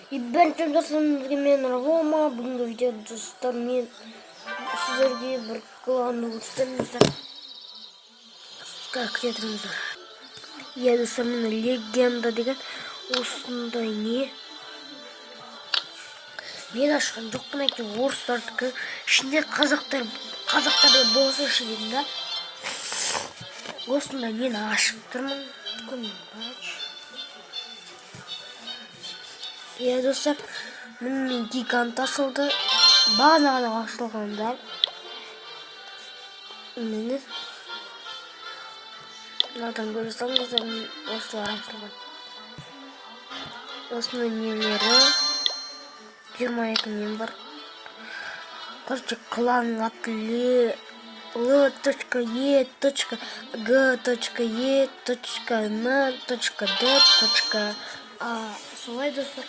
Бәріңізге достар, мен Рома. Бүгінгі видеода, достар, мен сіздерге бір кланды көрсетемін, достар. Так, күте тұрыңыздар. Иә, достар, міне легенда деген осындай не. Мен ашқан жоқпын, әйтеуір орыстардікі. Ішінде қазақтар, қазақтар да болсыншы дедім да. Осындай нені ашып тұрмын. Күн баршы. Иә, достар, міне гигант ашылды. Бағана ғана ашылғанда. Міне. Мынадан көре салыңыздар, осылар ашылған. Осындай нелері. 22 нем бар. Короче, кланның аты Л точка Е точка Г точка Е точка Н точка Д точка А. Солай, достар.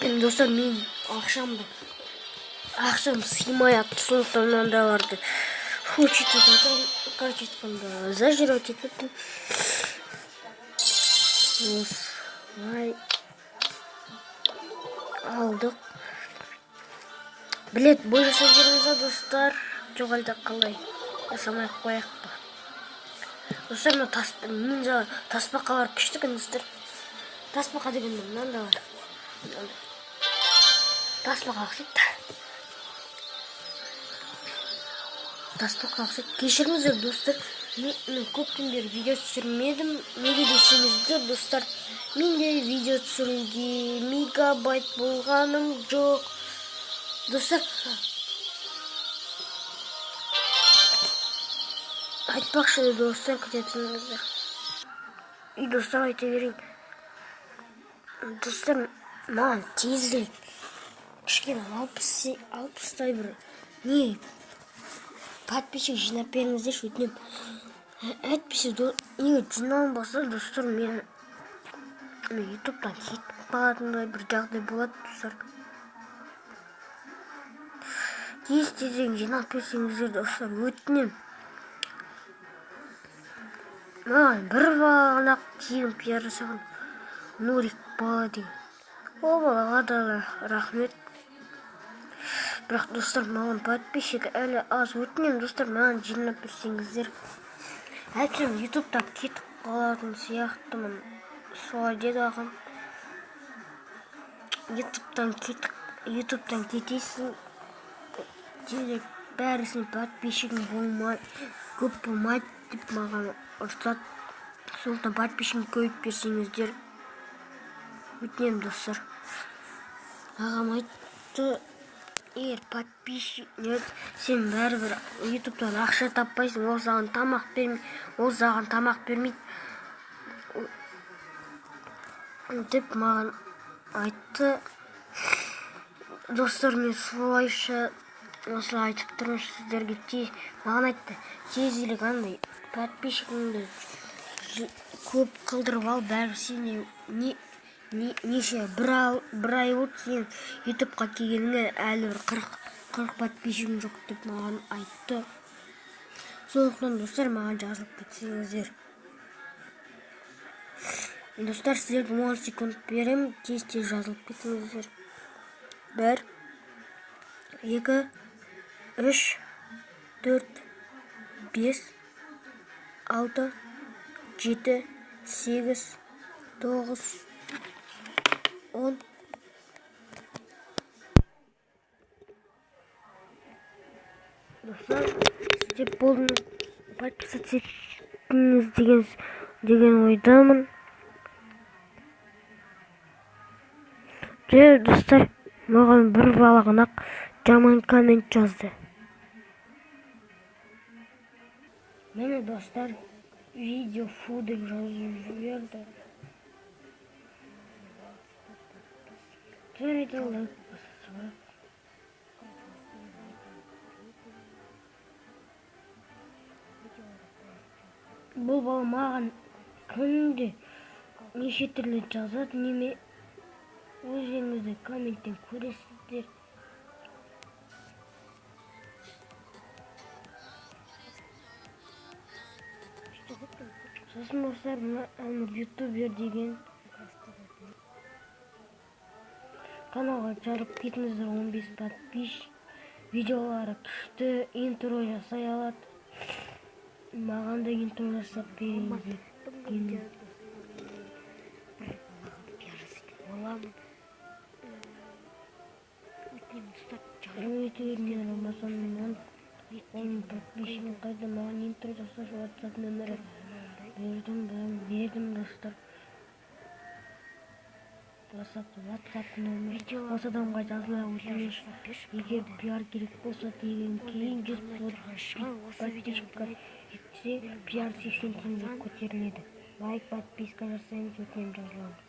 Енді, достар, мен ақшам сыймай атты, сондықтан мынандайларды включить етіп отырмын. Короче айтқанда, зажирать етіп отырмын. Осылай алдық. Билет бой жасап жібереміз ба, достар? Жоқ әлде қалай? Жасамай ақ қояйық па? Достар, мына тас, ниндзя тасбақалар күшті екен, достар. Тасбақа дегенде мынандайлар. Тасбақа ұқсайды. Тасбақа ұқсайды. Кешіріңіздер, достар. Мен көптен бері видео түсірмедім. Неге десеңіздер, достар, менде видео түсіруге мегабайт болғаным жоқ. Достар, айтпақшы, достар, күте тұрыңыздар. И, достар, айта берейін. Достар, маған тезірек кішкене 60-тай бір не подписчик жинап беріңіздерші, өтінемін. Әйтпесе, егер жиналмаса, достар, мен ютубтан кетіп қалатындай бір жағдай болады, достар. Тез тезірек жинап берсеңіздер, достар, өтінемін. Маған бір баланы тегін пиар жасаған Нурик бала деген. Ол балаға да рахмет. Бірақ, достар, маған подписчик әлі аз, өтінемін, достар, маған жинап берсеңіздер. Әйтпесе ютубтан кетіп қалатын сияқтымын. Солай деді ағам. Ютубтан кетіп, ютубтан кетесің. Тезірек бәрісіне подписчигің болмай, көп болмайды деп маған ұрсады. Сондықтан подписчигін көбейтіп берсеңіздер, өтінемін, достар. Ағам айтты, егер подписчик нет, сен бәрібір ютубтан ақша таппайсың, ол саған тамақ бермей, ол саған тамақ бермейді деп маған айтты. Достар, мен солайша осылай айтып тұрмын сіздерге. Маған айтты, тезірек андай подписчигіңді көп қылдырып ал, бәрібір сен неше бір ай болды сен ютубқа келгеніңе, әлі бір 40 подписчигің жоқ деп маған айтты. Сондықтан, достар, маған жазылып кетсеңіздер. Достар, сіздерге 10 секунд беремін, тез-тез жазылып кетіңіздер. 1, 2, 3, 4, 5, 6, 7, 8, 9, 10. Достар, сіздер болдыңыз, подписаться еттіңіз деген ойдамын. Же, достар, маған бір бала ғана жаман коммент жазды. Міне, достар, видео фу деп жазып жіберді. Жарайды, лайк басып. Бұл бала маған күнде неше түрлі жазады, неме өздеріңіз де комменттен көресіздер. Сосын, достар, мына Әмір ютубер деген Каналға жазылып кетіңіздер, 15 подписчик. Видеолары күшті, интро жасай алады. Маған да интро жасап берейін Бүгінгі деп. видеода бір балаға пиар жасайтын боламын. Өтінемін, достар, жазылып Өте Рамазаннан оның подписчигін қайда, маған интро жасашы, WhatsApp нөмірі бердім, бәрін бердім, достар. WhatsApp нөмір осы адамға жазыла өтініш. Егер пиар керек болса деген кейін 100 подписчикқа жетсе, пиар 80 теңге көтеріледі. Лайк, подписка жасаймыз, өтінемін, жазыламыз.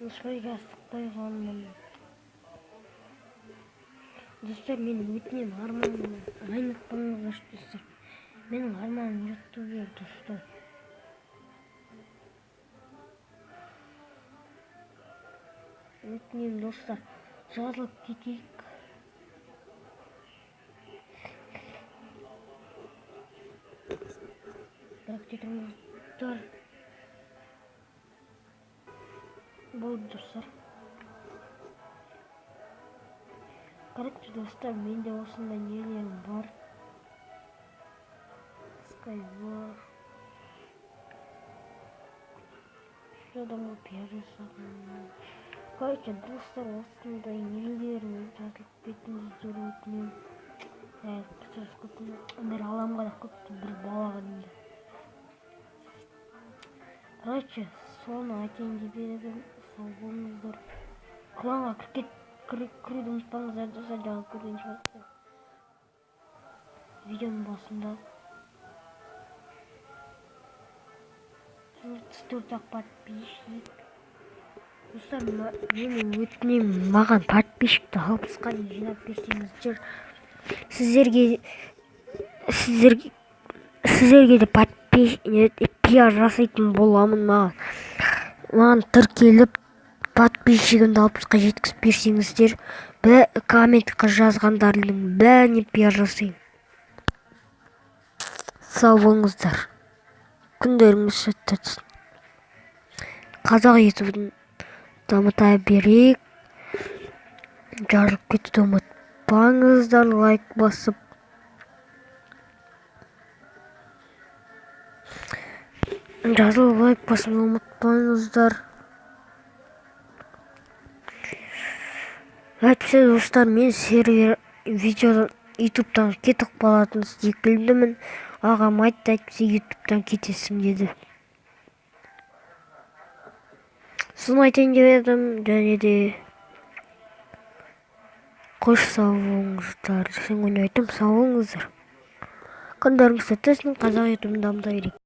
Ешқай жастық қойғанмын. Достар, мен өтінемін, арманым айнытпаңыздаршы, достар. Менің арманым ютубер, достар. Өтінемін, достар, жазылып кетейік. Так, күте тұрыңыздар. Болды, достар. Короче, достар, менде осындай нелерім бар. Skywars. Үш адамға пиар жасағанмын. Короче, достар, осындай нелерім, жазылып кетіңіздер, өтінемін. Бір аламға да көп, бір балаға дейін. Короче, соны айтайын деп едім. Сау болыңыздар. Кланға кіруді ұмытпаңыздар, достар, жаңа көрген шығарсыздар. Видеоның басында 34 подписчик. Достар, мен өтінемін, маған подписчикті 60-қа дейін жинап берсеңіздер, сіздерге де пиар жасайтын боламын. Маған тіркеліп подписчигімді 60-қа жеткізіп берсеңіздер, комментқа жазғандардың бәріне пиар жасаймын. Сау болыңыздар. Күндеріңіз сәтті өтсін. Қазақ ютубын дамыта берейік. Жазылып кетуді ұмытпаңыздар, лайк басып. Жазылып лайк басуды ұмытпаңыздар. Әйтпесе, достар, мен сервер видеодан ютубтан кетіп қалатын секілдімін. Ағам айтты, әйтпесе ютубтан кетесің деді. Соны айтайын деп едім, және де қош сау болыңыздар. Десең ойнайтын, сау болыңыздар. Күндеріңіз сәтті өтсін, қазақ ютубын дамыта берейік.